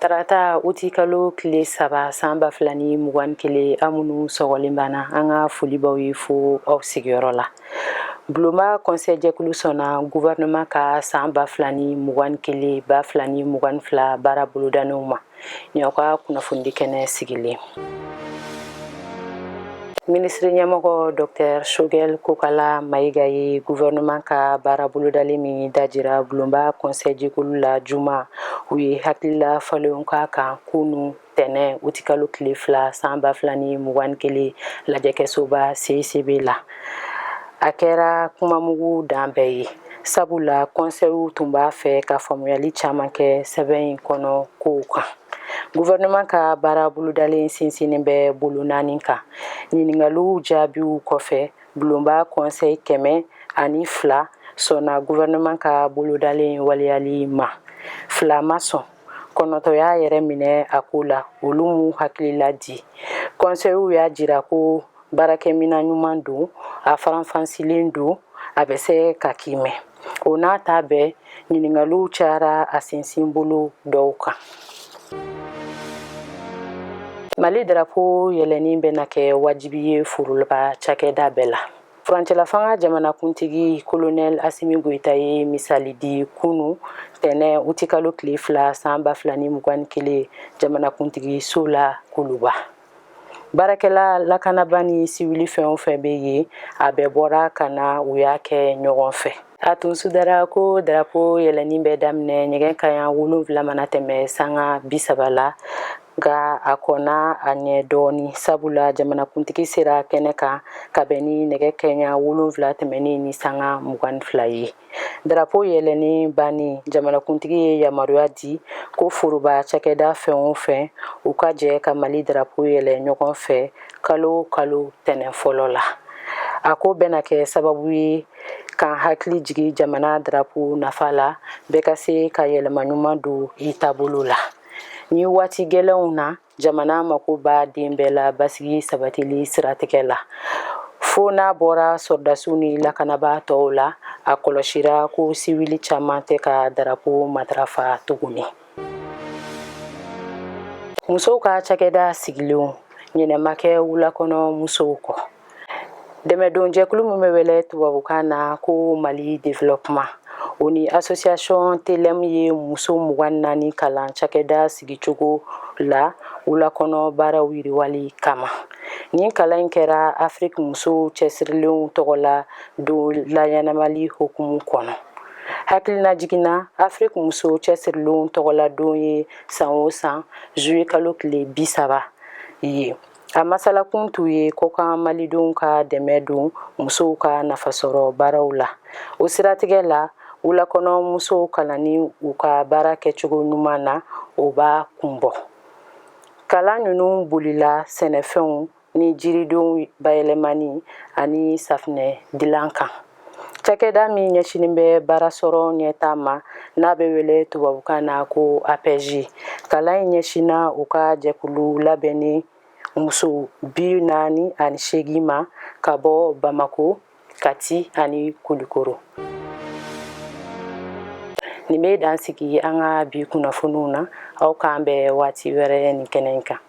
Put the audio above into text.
Tarata utikalo tile 3 san 2021, aw minnu sɔgɔlen b'an na, an ka foli b'aw ye fo aw sigiyɔrɔ la. Bulonba conseil jɛkulu sɔnna gouvernement ka san 2021 2022 baara bolodanenw ma. Nin y'aw ka kunnafonidi kɛnɛ sigilen. Minisiri ɲɛmɔgɔ Dr Choguel Kokala Mayiga ye gouvernement ka baara bolodalen min dajira bulonba conseil jɛkulu la juma, u ye hakilila falenw k'a kan kunu tɛnɛ utikalo tile 2 san 2021 lajɛkɛsoba CICB la. A kɛra kumamugu dan bɛɛ ye, sabula conseil tun b'a fɛ ka faamuyali caman kɛ sɛbɛn in kɔnɔ kow kan. Gouvernement ka baara bolodalen sinsinnen bɛ bolo naani kan. Ɲininkaliw jaabiw kɔfɛ, bulonba conseil 102 sɔnna gouvernement ka bolodalen waleyali ma, 2 ma sɔn, 9 y'a yɛrɛ minɛ a ko la, olu m'u hakilila di. Conseil y'a jira ko baarakɛminɛn ɲuman don, a faranfasilen don, a bɛ se ka kiimɛ. O n'a ta bɛɛ, ɲininkaliw cayara a sinsinbolo dɔw kan. Mali darapo yɛlɛnni bɛna kɛ wajibi ye foroba cakɛda bɛɛ la. Furancɛlafanga jamanakuntigi kolonɛl Asimi Goyita ye misali di kunu tɛnɛ utikalo tile 2 san 2021 jamanakuntigiso la Kuluba. Baarakɛla lakanaba ni siwili fɛn o fɛn bɛ yen, a bɛɛ bɔra ka na, u y'a kɛ ɲɔgɔn fɛ. A tun sudara ko darapo yɛlɛnni bɛ daminɛ nɛgɛ kanɲɛ 7 mana tɛmɛ sanga 30 la, nka a kɔnna a ɲɛ dɔɔni, sabula jamanakuntigi sera kɛnɛ kan ka bɛn ni nɛgɛ kanɲɛ 7 tɛmɛnen ni sanga 22 ye. Darapo yɛlɛnni bannen, jamanakuntigi ye yamaruya di ko foroba cakɛda fɛn o fɛn, u ka jɛ ka Mali darapo yɛlɛ ɲɔgɔn fɛ kalo o kalo tɛnɛn fɔlɔ la. A ko bɛna kɛ sababu ye k'an hakili jigin jamana darapo nafa la, bɛɛ ka se ka yɛlɛma ɲuman don i taabolo la ni waati gɛlɛnw na. Jamana mako b'a den bɛɛ la basigi sabatili siratigɛ la, fo n'a bɔra sɔrɔdasiw ni lakanabaa tɔw la. A kɔlɔsira ko siwili caman tɛ ka darapo matarafa tuguni. Musow ka cakɛda sigilenw, ɲinɛ ma kɛ wula kɔnɔ musow kɔ. Dɛmɛdonjɛkulu min bɛ wele tubabukan na ko Mali Développement, o ni association Telem ye muso 24 kalan cakɛda sigicogo la wula kɔnɔ baaraw yiriwali kama. Nin kalan in kɛra Afiriki musow cɛsirilenw tɔgɔ la don laɲɛnamali hukumu kɔnɔ. Hakilina jiginna, Afiriki muso cɛsirilenw tɔgɔla don ye san o san zuye kalo tile 30 ye. A masalakun tun ye kɔkan malidenw ka dɛmɛ don musow ka nafasɔrɔ baaraw la. O siratigɛ la, wulakɔnɔ musow kalanni u ka baara kɛcogo ɲuman na, o b'a kunbɔ. Kalan ninnu bolila sɛnɛfɛnw ni jiridenw bayɛlɛmani ani safinɛ dilan kan. Cakɛda min ɲɛsinnen bɛ baara sɔrɔ ɲɛtaa ma, n'a bɛ wele tubabukan na ko APEJ, kalan in ɲɛsinna u ka jɛkulu labɛnni muso 48 ma ka bɔ Bamako, Kati ani Kulikoro. Nin bɛ dan sigi an ka bi kunnafoniw na. Aw k'an bɛn waati wɛrɛ nin kɛnɛ in kan.